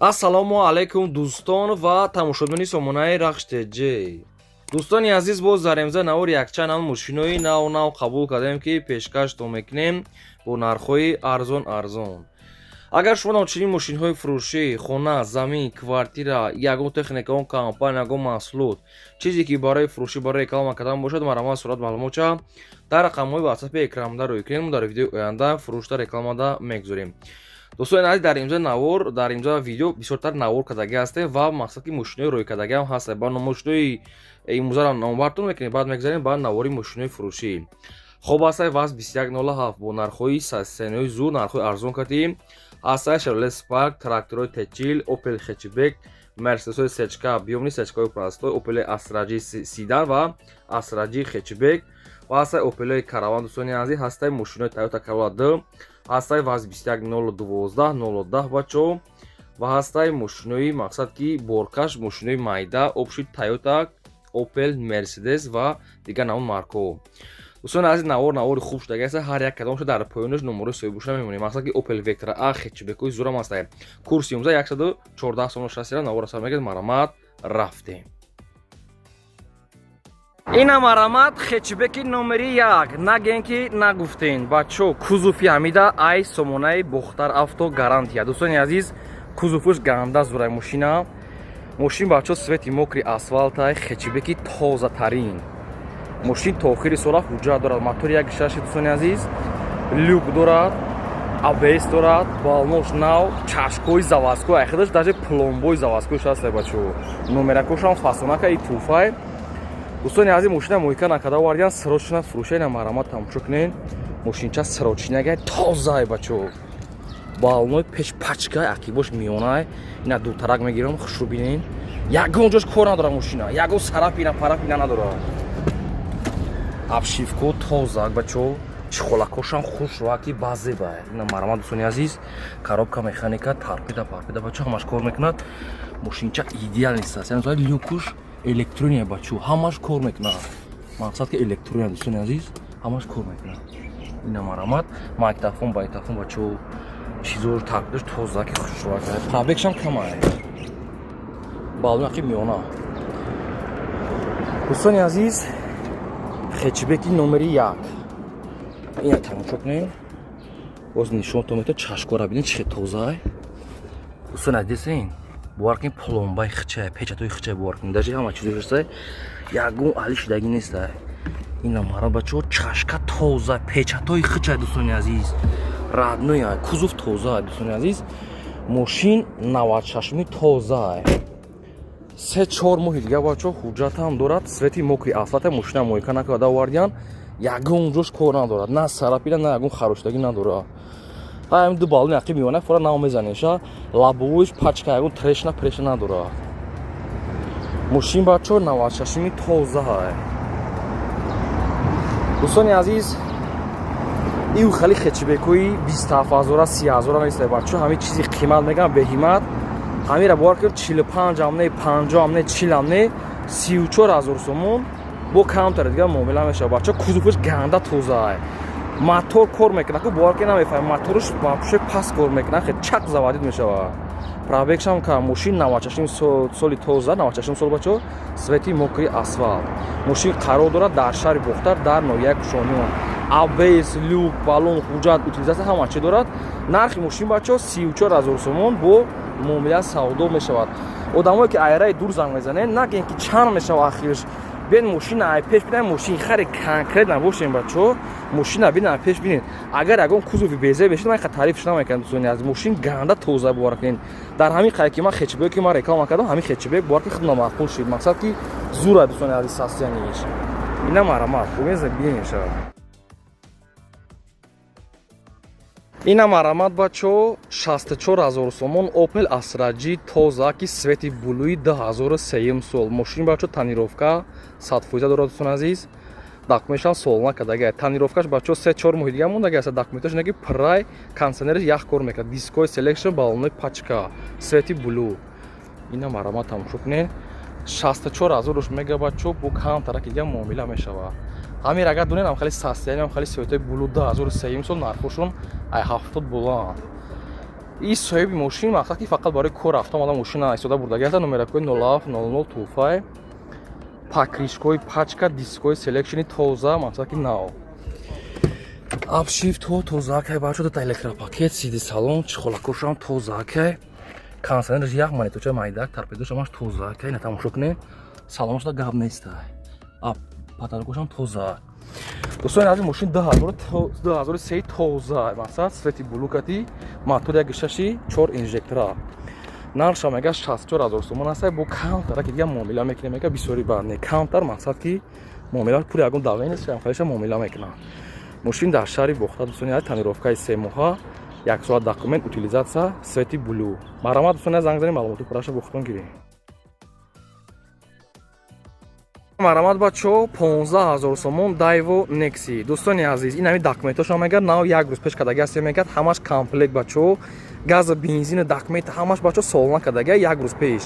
Ассалому алайкум, дӯстон ва тамошобинони сомонаи Рахш ТЖ. Дӯстони азиз, боз дар имза навор якчанд ам мошинои нав нав қабул кардем, ки пешкаштон мекунем бо нархҳои арзон арзон. Агар шумо ҳамчунин мошинҳои фурӯшӣ, хона, замин, квартира, ягон техника, он компания, ягон маҳсулот, чизе ки барои фурӯшӣ, барои реклама кардан бошад, марҳамат, сурат маълумотча дар рақамҳои ватсапи экранда рӯй кунем. Дар видеои оянда фурӯшта, рекламада мегузорем. Дӯстони азиз, дар имзои навор, дар имзои видео бисёртар навор кардагӣ ҳастем ва мақсад ки мошинои рӯйкардагӣ ҳам ҳаст. Ба мошинои имрӯзаро номбартон мекунем, баъд мегзарем ба навори мошинои фурӯшӣ. Хоб, ҳастай ВАЗ 2107 бо нархҳои сенои зур, нархҳои арзон кардем. Ҳастай Chevrolet Spark, тракторҳои Т40, Opel хэтчбек, Мерседесҳои сечка объёмный, сечкаҳои простой, Opel Astra J седан ва Astra J хэтчбек ва ҳастай Opel Caravan. Дӯстони азиз, ҳастай мошинои Toyota Corolla 2, ҳастай ВАЗ 21012 010, бачо, ва ҳастай мошинои, мақсад ки боркаш, мошинои майда, общий Toyota, Opel, Mercedes ва дигар намуд маркаҳо. Дӯстони азиз, навор навори хуб шудагӣ аст. Ҳар як кадомша дар поёнаш номарои соҳиббошуда мемонем. Мақсад ки Opel Vectra A хэтчбекҳои зурам ҳастай. Курси имрӯза 114 сомон 60. Навора сар мегиред, марҳамат, рафтем. Ина, марҳамат, хэтчбеки номери як. Нагем ки нагуфтен, бачо. Кузови ҳамида ай сомонаи Бохтар Авто гарантия. Дӯстони азиз, кузовуш ганда зурай мошина. Мошин, бачо, цвети мокрый асфалтай, хэтчбеки тозатарин. Мошин то охири сола ҳуҷҷат дорад. Мотори як шаши, дӯстони азиз, люк дорад, АБС дорад, балонош нав, чашкои заводской, айхидаш даже пломбои заводскойш ҳаста, бачо. Номеракошам фасонака и туфай. Дӯстони азиз, мошина мойка накарда овардиян, срочно фурӯшаина. Марҳамат, тамошо кунед, мошинча срочныйагай, тозай, бачо. Балонои пеш пачкай, ақибош миёнай. Ина дутарак мегирам, хушрӯ бинен. Ягон ҷош кор надорад мошина, ягон сарапина парапина надорад. Обшивко тоза, бачо, чехолакошам хушрӯаки базеба. Ина, марҳамат, дӯстони азиз, коробка механика, торпеда парпеда, бачо, ҳамаш кор мекунад. Мошинча идеал нест аст, яъне люкуш электрония, бачо, ҳамаш кор мекунад. Мақсад ки электрония, дӯстони азиз, ҳамаш кор мекунад. Ина, марҳамат, магнитофон, байтофон, бачо, чизо, торпедаш тоза ки хушрӯак. Пробегшам камай, балон ақи миёна. Дӯстони азиз, хэтчбеки номери як, ина тамошо кунем. Боз нишонтон метавон. Чашкора бинед, чӣ хел тозаай, дӯстони азиз. Бовар кунед, пломбаи хичай, печатои хичай, бовар кунед, даже ҳама чизо ҳастай, ягон али шидагӣ нестай. Ина, мара, бачаҳо, чашка тоза, печатои хичай, дӯстони азиз, родной, кузов тоза. Дӯстони азиз, мошин 96-уми, тоза, 3-4 моҳи дига, бачо, ҳуҷҷатам дорад. Цвети мокрый асфалта. Мошина мойка накарда овардиян, ягон ҷош кор надорад, на сарапида, на ягон хароштагӣ надорад. Ҳам ду балони ақиб миёна фора нав мезанеша. Лобовойш пачка, ягон трещина прешина надорад. Мошин, бачо, 96-уми, тоза. Дӯстони азиз, ив хали хэтчбекҳои 27 ҳазора, 30 ҳазора нест, бачо. Ҳамин чизи қимат мегӯям, беҳимат. Ҳамира бовар кунед, 45 ам не, 50 ам не, 40 ам не, 34 ҳазор сомон бо камтар дига муомила мешавад, бачо. Кузоваш ганда тозаа, мотор кор мекунад ку, бовар ки намефаҳм, моторш вообще пас кор мекунад, хе чақ заводить мешавад. Пробегшам ка, мошин 96 соли, тоза, 96 сол, бачо, цвети мокрый асфалт. Мошин қарор дорад дар шаҳри Бохтар, дар ноҳияи Кушониён. АБС, люк, балон, ҳуҷҷат, утилизация, ҳама чи дорад. Нархи мошин, бачо, 34 ҳазор сомон, бо муомила савдо мешавад. Одамое ки айраи дур занг мезанед, нагем ки чанд мешавад ахирш. Биёед, мошина ай пеш бинед, мошин хари конкретно бошем, бачо. Мошина бинед, ай пеш бинед. Агар ягон кузови безе бешед, ман тарифш намекунам. Дӯстони аз, мошин ганда тоза, бовар кунед. Дар ҳамин қайд ки ман хэтчбек ки ман реклама кардам, ҳамин хэтчбек, бовар ки, худна маъқул шуд. Мақсад ки зура, дӯстони азиз, состояниеш. Ина, марҳамат, бинед шавад. Ина, марҳамат, бачо, 64 ҳазор сомон, Opel Astra J тоза ки цвети блюи, 2003 сол мошин, бачо. Тонировка 100% дорад, дӯстони азиз. Документшам солона кардага. Тонировкаш, бачо, 3-4 моҳи дига мондаги аст. Документаш неги прай, кондиционериш ях кор мекунад, дискои селекшн, балонои пачка, цвети блю. Ина, марҳамат, тамошо кунед. 64 ҳазоруш мега, бачо, бо камтараки дига муомила мешавад. Ҳамин агар донед, хеле состояние, хеле цветои блю, 2003 сол, нархошон ай 70 болаанд. И соҳиби мошин, мақсад ки фақат барои кор рафта омада, мошина истода бурдаги аста. Номеракои 07 00 туфай, покрышкои пачка, дискои селекшни тоза, мақсад ки нав, обшивкаҳо тозаакай, бачо. Дута электропакет, сиди салон, чехолакошам тозаакай, кондиционерш як мониточа майдак, торпедош ҳамаш тозаакай. На, тамошо кунед, салонашда гап нестай, потолокошам тоза. Дӯстони азиз, мошин 2003 тоза, мақсад цвети блю кати, мотор як шаши чор инжектора. Нархша мега 64 ҳазор сомон аст, бо камтара ки дига муомила мекунем. Мега бисёри бад не, камтар, мақсад ки муомила, пули ягон давле нест, хариша муомила мекунам. Мошин дар шаҳри Бохта, дӯстони азиз, тонировкаи 3 моҳа, як соат документ, утилизация, цвети блю. Марҳамат, дӯстони, занг занед, маълумоти пурраша бо худтон гиред. Марҳамат, бачо, 15 ҳазор сомон Дайво Некси. Дӯстони азиз, ин ҳами документошо мегӯяд, нав як рӯз пеш кардагӣ ҳастем. Мегӯяд, ҳамаш комплект, бачо, газа, бензина, документ ҳамаш, бачо, солона кардагӣ як рӯз пеш.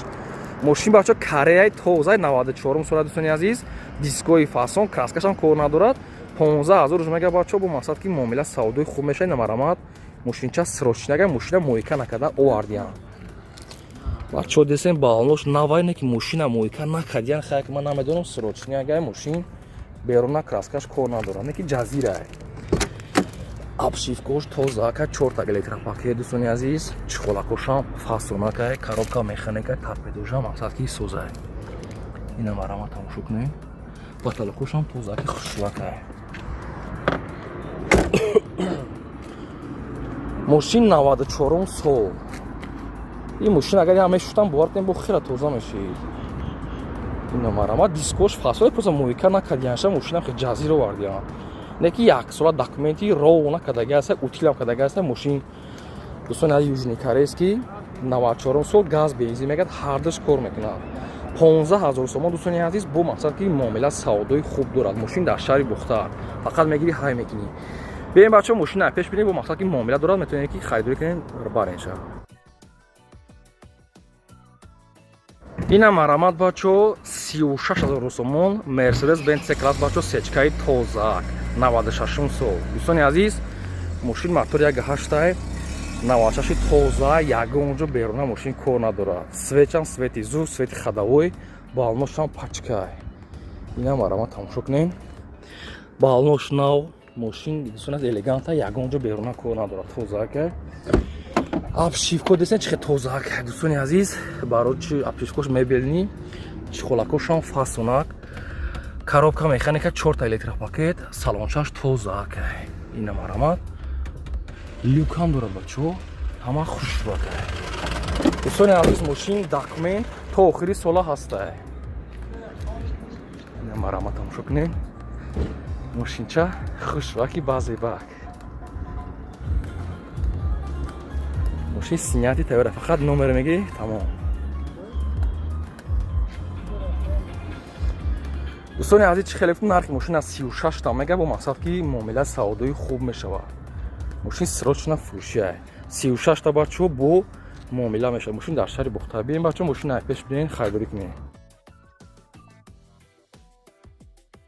Мошин, бачо, Кореяи тозаи, 94 сола. Дӯстони азиз, дискои фасон, краскашам кор надорад. 15 ҳазор рӯз мега, бачо, бо мақсад ки муомила савдои хуб мешавад. Ина, марҳамат, мошинча срочныйга, мошина мойка накарда овардиям, бачо. Десем, балонош навай не ки мошина мойка накардиян. Хай, ман намедонам, срочныйга мошин беруна краскаш кор надорад, не ки ҷазирай, обшивкош тозаака, чорта электропакет. Дӯстони азиз, чехолакошам фасонакай, коробка механика, торпедошам, мақсад ки созай. Ина, марҳамат, тамошо кунед, потолокошам тозааки, хушрӯакай. Мошин 94 сол. Ин мошин агар я мешуштам, бовар кунем, бо хела тоза мешид. Ина, марҳамат, дискош фасои, просто мойка накардиянша. Мошинам хел ҷазир овардиям, не ки як сола документи ровно накардаги аста, утилам кардаги аста мошин. Дӯстони аз, южный корейский, 94 сол, газ, бензин, мегӯяд, ҳардуш кор мекунад. 15 ҳазор сомон, дӯстони азиз, бо мақсад ки муомила савдои хуб дорад. Мошин дар шаҳри Бухтар, фақат мегири, ҳай мекунӣ. Биёем, бачаҳо, мошина пеш бинем. Бо мақсад ки муомила дорад, метавонед ки харидорӣ кунед, баренша. Инам, марҳамат, бачо, 36 ҳазор сомон Мерседес Бенц С класс, бачо, сечкаи тозаак, 96 сол. Дӯстони азиз, мошин мотор як ҳаштай, 96 тоза, ягон ҷо беруна мошин кор надорад. Светчам свети зур, свети ходовой, балношам пачкай. Инам, марҳамат, тамошо кунем, балнош нав. Мошин, дӯстон, элеганта, ягон ҷо беруна кор надорад, тозаакай. Обшивко десен, чи хел тозаак, дӯстони азиз. Барои чи обшивкош мебельный, чехолакошам фасонак, коробка механика, чорта электропакет, салончаш тозаак. Ина, марҳамат, люкам дорад, бачо, ҳама хушрӯак. Дӯстони азиз, мошин документ то охири сола ҳастай. Ина, марҳамат, тамошо кунем, мошинча хушрӯаки базебак. Мошин синяти тайёра, фақат номер мегирӣ, тамом. Дӯстони азиз, чӣ хеле гуфтам, нархи мошин аз 36 та мега, бо мақсад ки муомила савдои хуб мешавад. Мошин срочно фурӯшия, 36 та, бачо, бо муомила мешавад. Мошин дар шаҳри Бухтар. Биёем, бачо, мошина пеш бинен, харидорӣ кунем.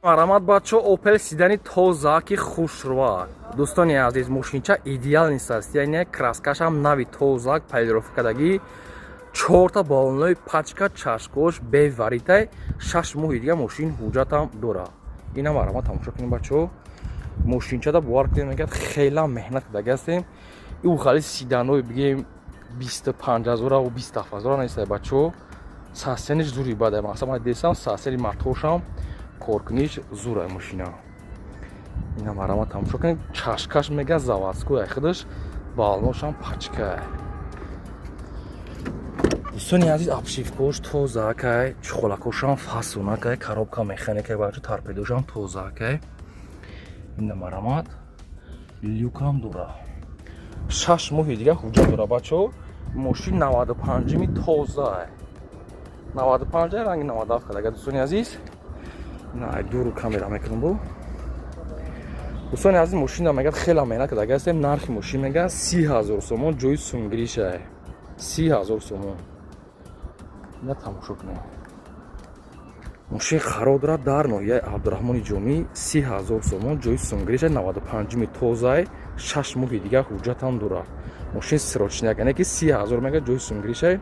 Марҳамат, бачо, Опел седани тоза ки хушрӯак. Дӯстони азиз, мошинча идеальный состояние, краскашам нави, тозак, полировка кардагӣ, чорта баллонои пачка, чашкош беваритай. 6 моҳи дига мошин ҳуҷҷатам дорад. Ина, марҳамат, тамошо кунем, бачо, мошинчада бовар кунем, мегӯяд, хела меҳнат кардаги ҳастем. Ӯ хали седанои бигем 25 ҳазора 27 ҳазора нестай, бачо. Состояниш зури бадай, мақсад ман десам, состояни моторшам коркуниш зурай мошина. Ина, марҳамат, тамошо кунед, чашкаш мега заводской худаш, балношам пачкай. Дӯстони азиз, обшивкош тозаакай, чехолакошам фасонакай, коробка механикай, бачо, торпедошам тозаакай. Ина, марҳамат, люкам дора, 6 моҳи дига ҳуҷҷат дора, бачо. Мошин 95-ми тоза, 95 ранги 97 кардага. Дӯстони азиз, на дуру камера мекунам. Бо дӯстони азиз, мошина мегӯяд, хела меҳнат кардаги ҳастем. Нархи мошин мегӯяд 30 000 сомон, ҷои сумгиришай, 30 000 сомон. Ина тамошо кунем, мошин қарор дорад дар ноҳияи Абдураҳмони Ҷомӣ, 30 000 сомон, ҷои сумгиришай, 95-ми тозай. 6 моҳи дигар ҳуҷҷатам дорад. Мошин срочняк, яъне ки 30 000 мега ҷои сумгиришай.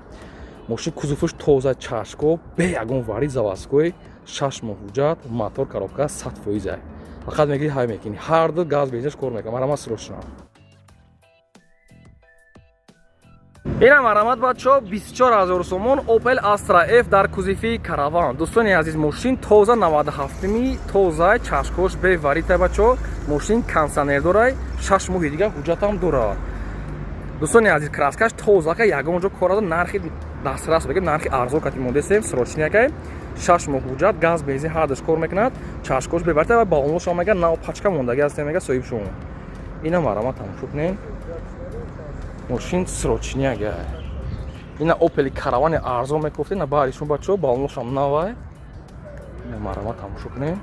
Мошин кузовуш тоза, чашко бе ягон вари заводской, 6 моҳ ҳуҷҷат, мотор, коробка 100%. Фақат мегири, ҳай мекунӣ, ҳарду газ, бензинаш кор мекунад. Марҳамат, срочно. Ина марҳамат, бачо, 24 000 сомон Opel Astra F дар кузови Караван. Дӯстони азиз, мошин тоза, 97-ми, тоза, чашкош беварита, бачо. Мошин кондиционер дорай, 6 моҳи дигар ҳуҷҷатам дорад. Дӯстони азиз, краскаш тоза, ка ягон ҷо кор надорад, нархи дастрас, бигем, нархи арзон кати мондесем, срочнякай, 6 моҳ ҳуҷҷат, газ, бензин ҳардаш кор мекунад, чашкош беварита ва баллоношам мега нав пачка мондаги ҳастем, мега соҳиб шумо. Ина марҳамат, тамошо кунед, мошин срочняга. Ина Опели Каравани арзон мекуфте на баъди шумо, бачо, баллоношам навай. Ина марҳамат, тамошо кунед,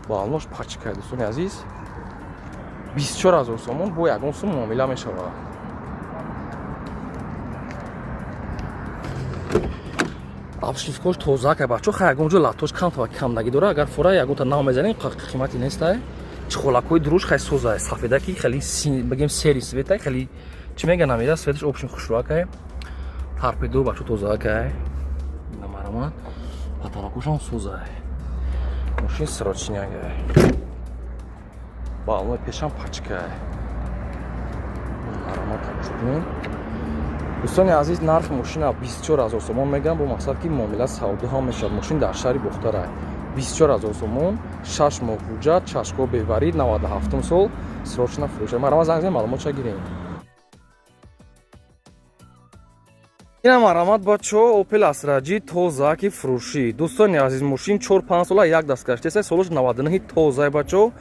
баллонош пачка. Дӯстони азиз, 24 000 сомон, бо ягон сум муомила мешавад. Обшивкош тоза ка, бачо, ха ягон ҷо латош камтава камдагӣ дора, агар фура ягонта нав мезанем, қимати нестай. Чхолакҳои дуруш хай соза, сафедаки, хеле бигем серый цвета, хеле чӣ мега намеда, цветаш общем хушрӯакай. Торпедо, бачо, тозаакай. Ина марҳамат, потолокошам созай. Мошин срочнягай, баллони пешам пачкай. Марҳамат, тамошо кунед. Дӯстони азиз, нархи мошина 24 000 сомон мегӯям, бо мақсад ки муомила савдо ҳам мешавад. Мошин дар шаҳри Бохтарай, 24 000 сомон, 6 моҳ ҳуҷҷат, чашко беварид, 97 сол, срочно фурӯша. Марҳамат, занг занед, маълумотша гирем. Ина марҳамат, бачо, Opel Astra G тоза ки фурӯшӣ. Дӯстони азиз, мошин 4-5 сола як даст гаштеса, солаш 99, тоза, бачо.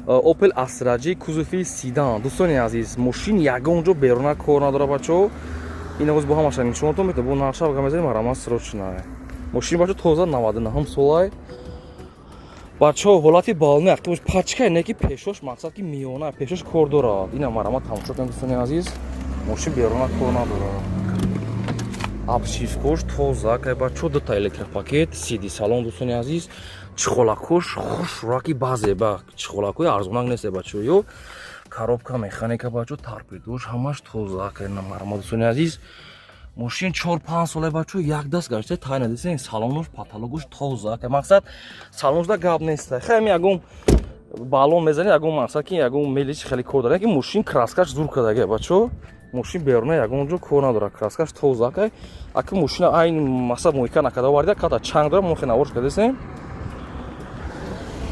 Opel Astra G кузови седан. Дӯстони азиз, мошин ягон ҷо беруна кор надора, бачо. Ин оз бо ҳамаша нишонатон мета, бо нақша га мезанем, марҳамат, срочно. Мошин, бачо, тоза, 99 солай. Бачо, ҳолати бални ақибош пачка, не ки пешош, мақсад ки миёна пешош кор дорад. Ина марҳамат, тамошо кунед, дӯстони азиз, мошин беруна кор надорад. Обшивкош тоза кай, бачо, дута электропакет, сиди салон. Дӯстони азиз, чхолакош хушраки баъзе ба чхолакои арзонак нест, бачо. Ё коробка механика, бачо, торпедош ҳамаш тоза кай. Марҳамат, дӯстони азиз, мошин 4-5 сола, бачо, як даст гашта, тайна дисен, салонош, потолокош тоза кай. Мақсад, салоношда гап нест. Хай, ягон баллон мезани, ягон мақсад ки ягон мелиш хеле кор дорад, ки мошин краскаш зур кардага, бачо. Мошин беруна ягон ҷо кор надорад, краскаш тоза кай. Аки мошина айн мақсад мойка накарда оварда, ката чанг дорад, мо хенаворш кардесем.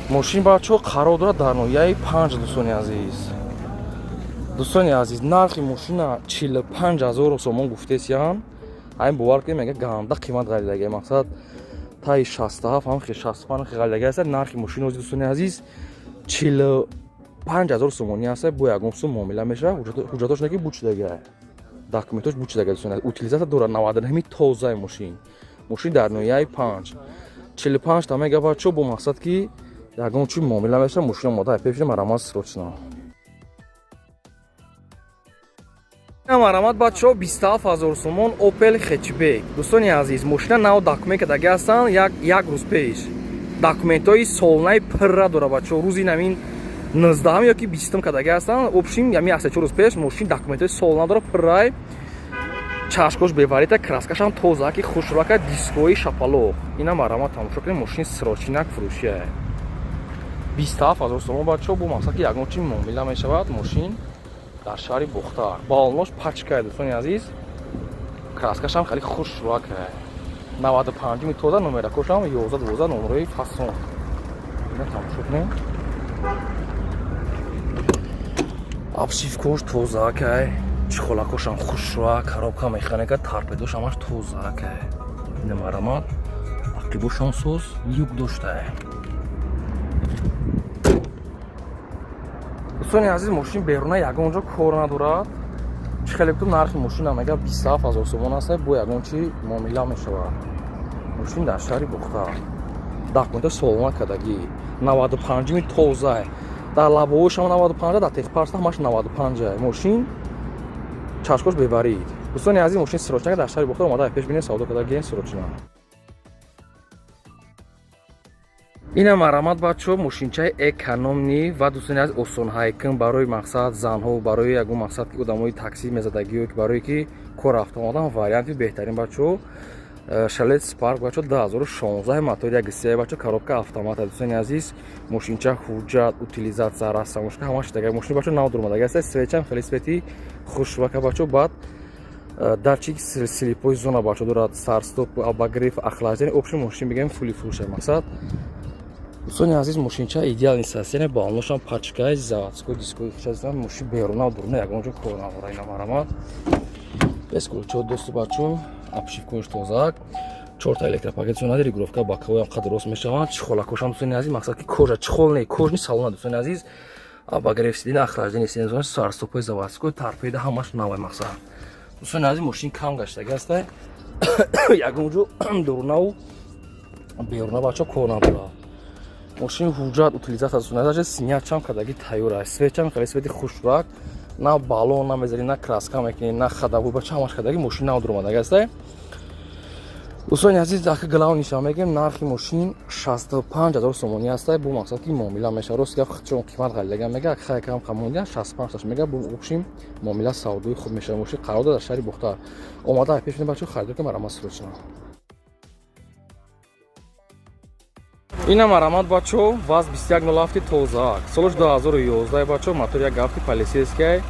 Мошин, бачо, қарор дорад дар ноҳияи Панҷ. Дӯстони азиз, дӯстони азиз, нархи мошина 45 000 сомон гуфтесиян. Айн бовар кунед, мега ганда қимат ғалидаги, мақсад таи 67 ҳам 65 ғалидаги аст нархи мошин. Ози, дӯстони азиз, 45 000 сомонӣ аст, бо ягон сум муомила мешавад. Ҳуҷҷатош неки бучидага, документош бучидага. Дӯстони азиз, утилизация дорад, 99 тозаи мошин. Мошин дар ноҳияи Панҷ, 45 та мега, бачо, бо мақсад ки ягон чи муомила мешавад. Мошин омода пеш, марҳамат, срочно. Марҳамат, бачаҳо, 27 000 сомон Opel хэтчбек. Дӯстони азиз, мошина нав документ кардаги ҳастанд, як рӯз пеш. Документҳои солнаи пирра дора, бачаҳо. Рӯзи намин 19 ёки 20 кардаги ҳастанд, общем, ями 3-4 рӯз пеш. Мошин документҳои солна дора, пиррай, чашкош беварита, краскашам тоза ки хушрака, дискои шапалоқ. Ина марҳамат, тамошо кунед, мошин срочняк фурӯшия, 27 000 сомон, бачаҳо, бо мақсад ки ягон чи муомила мешавад. Мошин дар шаҳри Бохтар, баллонош пачкай, дӯстони азиз, краскашам хеле хушрӯакай, 95-ми тоза, номеракошам 11, 12, номерои фасон. Ина тамошо кунем, обшивкош тозаакай, чхолакошам хушрӯа, коробка механика, торпедош ҳамаш тозаакай. Ина марҳамат, ақибошон соз, люк доштай. Дӯстони азиз, мошин беруна ягон ҷо кор надорад. Чӣ хеле бутум, нархи мошина мега 27 000 сомон аст, бо ягон чи муомила мешавад. Мошин дар шаҳри Бохтар, документа солона кардагӣ, 95-ми тоза, дар лабовошам 95, дар техпарса ҳамаш 95. Мошин чашкош беварид. Дӯстони азиз, мошин срочно дар шаҳри Бохтар, омада пеш бинед, савдо кардагӣ, срочно. Ина марамат, бачо, мошинчаи экономный ва, дӯстони азиз, осонҳайкун барои мақсад занҳо, барои ягон мақсад ки одамои таксӣ мезадагиё, барое ки кор рафта омадан, варианти беҳтарин, бачо. Шевроле Спарк, бачо, 2016, мотор 1.3, бачо, коробка автомата. Дӯстони азиз, мошинча ҳуҷҷат, утилизация, растаможка ҳамаш дага. Мошини, бачо, нав дуромадага аст. Светчам хеле свети хушвака, бачо. Баъд датчик слепой зона, бачо, дорад, старт-стоп, обогрев, охлаждение. Общем, мошин бигем, фулли фулша мақсад. Дӯстони азиз, мошинча идеальный состояние, баллоношам пачкаи заводской, дискои хичазан. Мошин беруна дуруна ягон ҷо кор надора. Ина марамат, бесключо доступ, бачо, обшивкош тозак, чорта электропакет сонади, регулировка боковой ҳам қадр рост мешаванд. Чехолакошам, дӯстони азиз, мақсад ки кожа, чехол не, кожаный салона. Дӯстони азиз, обогрев сиденья, охлаждение сиденья, старт-стопои заводской, торпеда ҳамаш навай мақсад. Дӯстони азиз, мошин кам гаштаги аста, ягон ҷо дурунаву беруна, бачо, кор надорад. Мошин ҳуҷҷат, утилизация, дӯстони азиз, снятчам кадаги тайёр аст. Светчам хеле свети хушрак, на баллон намезанӣ, на краска мекунӣ, на ходовой, бача, ҳамаш кадаги. Мошин нав дуромадаги аста. Дӯстони азиз, ака, главныйша мегем, нархи мошин 65 000 сомонӣ аста, бо мақсад ки муомила мешава. Рост гап, чон қимат ғалидага мега, хай кам қамондиан 65 таш мега. Бо общем муомила савдои хуб мешава. Мошин қарор дар шаҳри Бохтар. Омада пеш бачо, харидор ки марама срочно. Ина марамат, бачо, ВАЗ 2107 тозаак, солаш 2011, бачо, мотор 1.7, полицейская,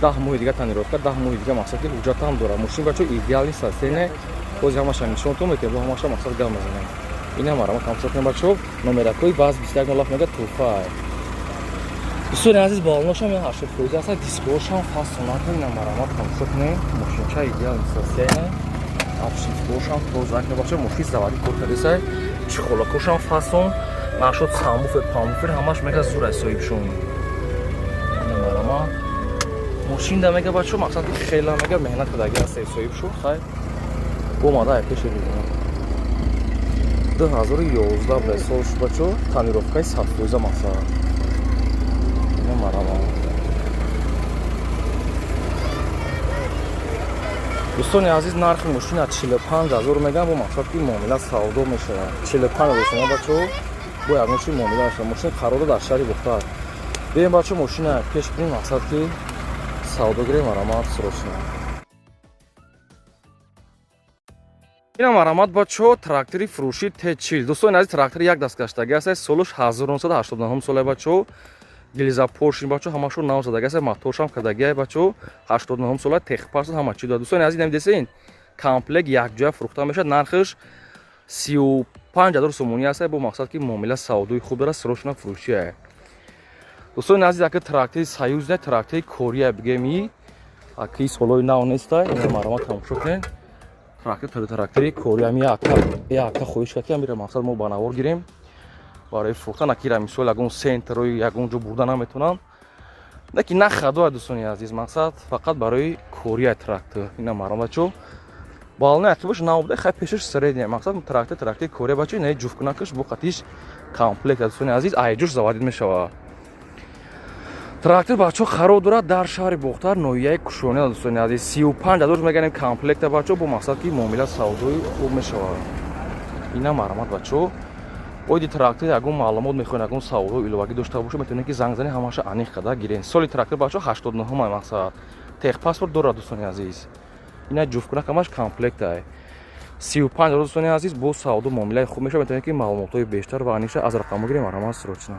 10 моҳи дига тонировка, 10 моҳи дига. Мақсад ки ҳуҷҷатам дорад. Мошин, бачо, идеальный состояние. Бози ҳамаша нишонтон метем, бо ҳамаша мақсад гап мезанем. Ина марамат, тамошо кунем, бачо, номеракои ВАЗ 2107 мега туфай. Дӯстони азиз, баллоношам 80% аст, дискошам фасонака. Ина марамат, тамошо кунем, мошинча идеальный состояние, обшивкошам тозак мебошад. Мошин заводи кор кардесай, чехолакошам фасон нашуд, сабвуфер, памвуфер ҳамаш мега зур аст соҳибшон. Ина марамат, мошин да мега, бачо, мақсад ки хела мега меҳнат кардаги аст соҳибшон. Хай, омада пеши бибинам, 2011 буда сол шуд, бачо, тонировкаи 100% мақсад. Ина марама, дӯстони азиз, нархи мошина 45 000 меган, бо мақсад ки муомила савдо мешавад. 45 000 сомон, бачо, бо ягон чи муомила мешавад. Мошин қарор дар шаҳри Бохтар. Бием, бачо, мошина пеш кунем, мақсад ки савдо гирем. Марамат, срочно. Ина марамат, бачо, трактори фурӯши Т40. Дӯстони азиз, трактори як даст гаштаги аст, солуш 1989 соле, бачо, гилза поршень, бачо, ҳамашо нав задаги аст, моторшам кардагиай, бачо, 89 сола, техпаспорт, ҳама чи дорад. Дӯстони азиз, намедесен, комплект якҷоя фурӯхта мешавад, нархаш 35 000 сомонӣ аст, бо мақсад ки муомила савдои хуб дорад, срочно фурӯшия. Дӯстони азиз, ака, трактори союз не, трактори кория бигем, аки солои нав неста. Ина марамат, тамошо кунед, трактор, трактори кория. Ами яка хоҳиш кард ки амира мақсад мо ба навор гирем барои фурӯхтан. Акира мисол ягон центрои ягон ҷо бурда наметавонанд, леки на хадоа. Дӯстони азиз, мақсад фақат барои кория трактор. Ина марам, бачо, балони ақибаш нав буда, хай пешаш средняя. Мақсад трактор, трактори кория, бачо, ина ҷуфкунакаш бо қатиш комплект. Дӯстони азиз, айҷош заводить мешавад трактор, бачо. Қарор дорад дар шаҳри Бохтар, ноҳияи Кушония. Дӯстони азиз, 35 000 меганем комплекта, бачо, бо мақсад ки муомила савдои хуб мешавад. Ина марҳамат, бачо. Оиди трактор ягон маълумот мехоҳед, ягон саволҳо иловагӣ дошта бошед, метавонед ки занг занед, ҳамаша аниқ карда гирен. Соли трактор, бачо, 89-ум, мақсад техпаспорт дорад. Дӯстони азиз, ина ҷуфткунак, ҳамаш комплектай, 35 000. Дӯстони азиз, бо савдо муомилаи хуб мешавад. Метавонед ки маълумотҳои бештар ва аниқша аз рақамҳо гирем. Марҳамат, срочно.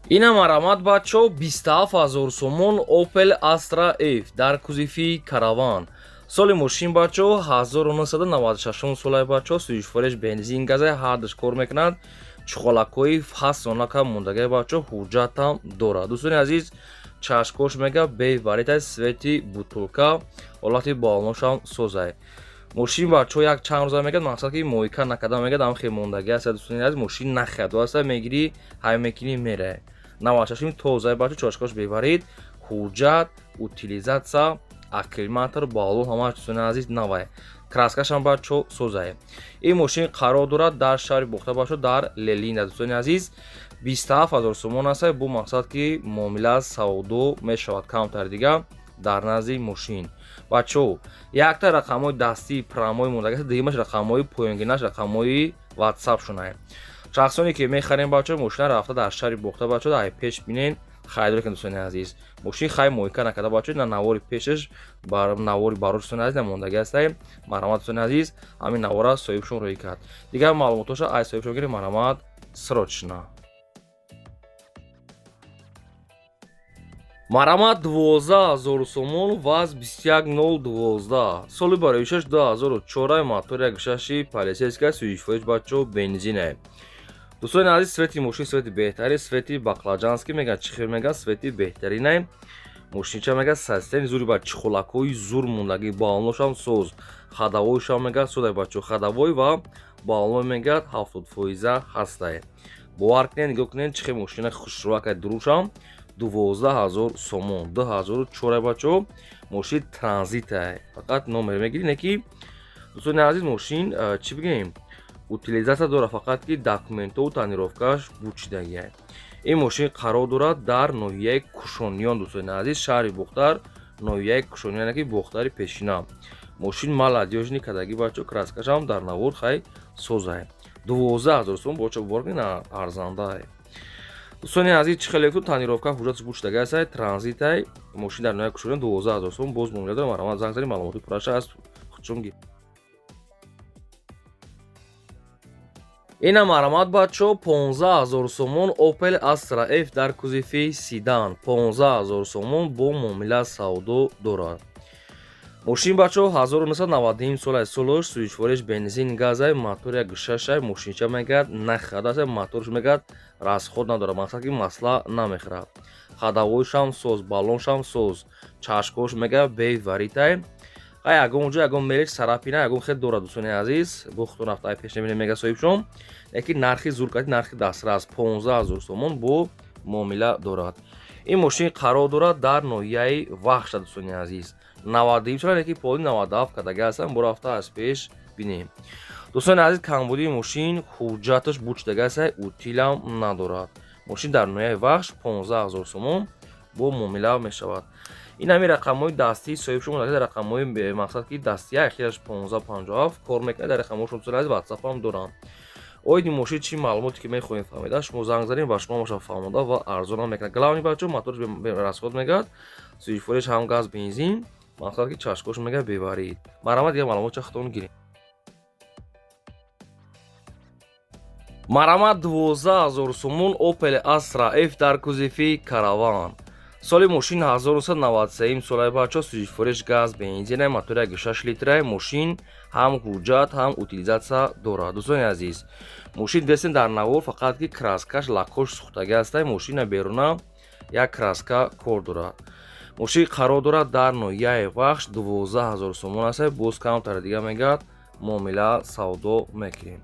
Ина марамат, бачо, 27 000 сомон Opel Astra F дар кузови караван. Соли мошин, бачо, 1996 солай, бачо, сӯзишвореш бензин, газай, ҳардаш кор мекунад. Чуқолакҳои ҳастонака мондагай, бачо, ҳуҷҷатам дорад. Дӯстони азиз, чашкош мега беваритай, свети бутулка, ҳолати баллоношам созай. Мошин, бачо, як чанд рӯза мегад, мақсад ки мойка накарда мегад, ам хел мондагӣ аст. Дӯстони азиз, мошин нахаду аста, мегирӣ, ҳай мекунӣ, мерай. 96 тозаи, бачо, чашкош беварид, ҳуҷҷат, утилизация, аккумулятор, баллон ҳамааш, дӯстони азиз, навай, краскашам, бачо, созай. Ин мошин қарор дорад дар шаҳри Бохта, бачо, дар Лелина. Дӯстони азиз, 27 000 сомон аст, бо мақсад ки муомила савдо мешавад камтар дига. Дар назди мошин, бачаҳо, якта рақамҳои дастии прямой мондагаст, дуюмаш рақамҳои поёнгинаш, рақамҳои ватсап шунае. Шахсоне ки мехарем, бачаҳо, мошина рафта дар шаҳри Бохта, бачаҳо, дар пеш бинен, харидорӣ кунед. Дӯстони азиз, мошин хай мойка накарда, бачаҳо, на навори пешаш, бар навори барош, дӯстони азиз, намондагӣ ҳастай. Марҳамат, дӯстони азиз, ҳамин навора соҳибшон рӯй кард. Дигар маълумотоша ай соҳибшон гиред. Марҳамат, срочно. Марҳамат, 12 000 сомон, ВАЗ 21012, соли бароишаш 2004, мотори якшаши, полицейская, сӯзишвориш, бачаҳо, бензине. Дӯстони азиз, цвети мошин цвети беҳтари, цвети баклажанский мегӯяд, чӣ хел мегӯяд, цвети беҳтаринай. Мошинча мегӯяд, состояние зури, ба чехолакҳои зур мондагӣ, баллоношам соз, ходовойшам мегӯяд созай, бачаҳо, ходовой ва баллон мегӯяд 70 фоиза ҳастай. Бовар кунед, нигоҳ кунед, чӣ хел мошина хушрӯакай. Дурушам 12 000 сомон, 2004, бачаҳо, мошин транзитай, фақат номер мегирӣ. Не ки, дӯстони азиз, мошин, чӣ бигӯем, утилизация дорад, фақат ки документову тонировкааш бучидагиай. Ин мошин қарор дорад дар ноҳияи Кушониён, дӯстони азиз, шаҳри Бохтар, ноҳияи Кушониён, ки Бохтари пешина. Мошин молодёжный кадаги, бачаҳо, краскашам дар навор хай созай. 12 000 сом, боча, бовар кунед, арзандае. Дӯстони азиз, чӣ хеле гуфтум, тонировка, ҳуҷҷаташ бучидаги ҳастай, транзитай. Мошин дар ноҳияи Кушониён, 12 000 сом, боз муомила дорам. Марҳамат, занг занед, маълумоти пурраша аз худшон гир. Ина, марҳамат, бачаҳо, 15 000 сомон, Opel Astra F дар кузови седан, 15 000 сомон, бо муомила савдо дорад. Мошин, бачаҳо, 1991 сола солош, сӯзишвориш бензин, газай, мотор 1,6. Мошинча мегӯяд нахарад, моторш мегӯяд расход надорад, мақсад ки масла намехӯрад. Ходовойшам соз, баллоншам соз, чашкош мегӯяд беваритай. Ай ягон ҷо ягон мелиш, царапина ягон хел дорад, дӯстони азиз, бухтон рафта ай пеш намебинем, мега соҳибшон. Яки нархи зур кардӣ, нархи дастрас, 15 000 сомон, бо муомила дорад. Ин мошин қарор дорад дар ноҳияи Вахша, дӯстони азиз, 92 сола, яки поли 97 кардага ҳастам, бо рафта аз пеш бинем. Дӯстони азиз, камбудии мошин ҳуҷҷаташ бучидага ҳастай, утилам надорад. Мошин дар ноҳияи Вахш, 15 000 сомон, бо муомила мешавад. Ин ҳамин рақамҳои дастии соҳиб шумо, рақамҳои, мақсад ки дастия, ахираш 1557 кор мекунад. Дар рақамҳошон, дӯстони азиз, ватсапам дорам. Оиди мошин чӣ маълумоте ки мехоҳем фаҳмида, шумо занг занед, ба шумо моша фаҳмода ва арзонам мекунад. Главный, бачаҳо, моторш расход мегӯяд, сӯзишвориш ҳам газ, бензин, мақсад ки чашкош мегӯяд беварид. Марҳамат, дигар маълумотча худтон гиред. Марҳамат, 12 000 сомон, Opel Astra F дар кузови караван, соли мошин 1993 солаи, бачаҳо, сӯзишвориш газ, бензина, мотори 1,6 литрай. Мошин ҳам ҳуҷҷат, ҳам утилизация дорад. Дӯстони азиз, мошин дестен дар навор, фақат ки краскаш, лакош сӯхтагӣ ҳастай. Мошина беруна як краска кор дорад. Мошин қарор дорад дар ноҳияи Вахш, 12 000 сомон ҳастай, боз камтар дига мегӯяд, муомила савдо мекунем.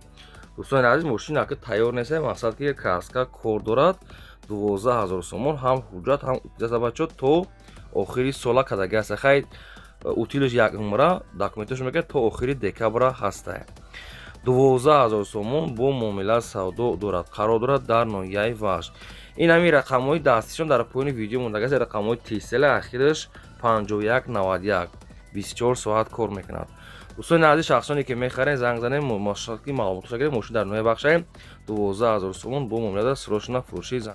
Дӯстони азиз, мошин ака тайёр нестай, мақсад ки краска кор дорад. 12 000 сомон, ҳам ҳуҷҷат, ҳам утилизация, бачаҳо, то охири сола кадаги ҳаста. Хай, утилиш як умра, документашо мегӯяд то охири декабра ҳастай. 12 000 сомон, бо муомила савдо дорад, қарор дорад дар ноҳияи Вахш. Ин ҳамин рақамҳои дастишон дар поёни видео мондаги аст, рақамҳои тисела, ахираш 5191, 24 соат кор мекунад. Дӯстони азиз, шахсоне ки мехарен, занг занед, ки маълумотоша гиред. Мошин дар ноҳияи Вахшаем, 12 000 сомон, бо муомила, срочно фурӯши.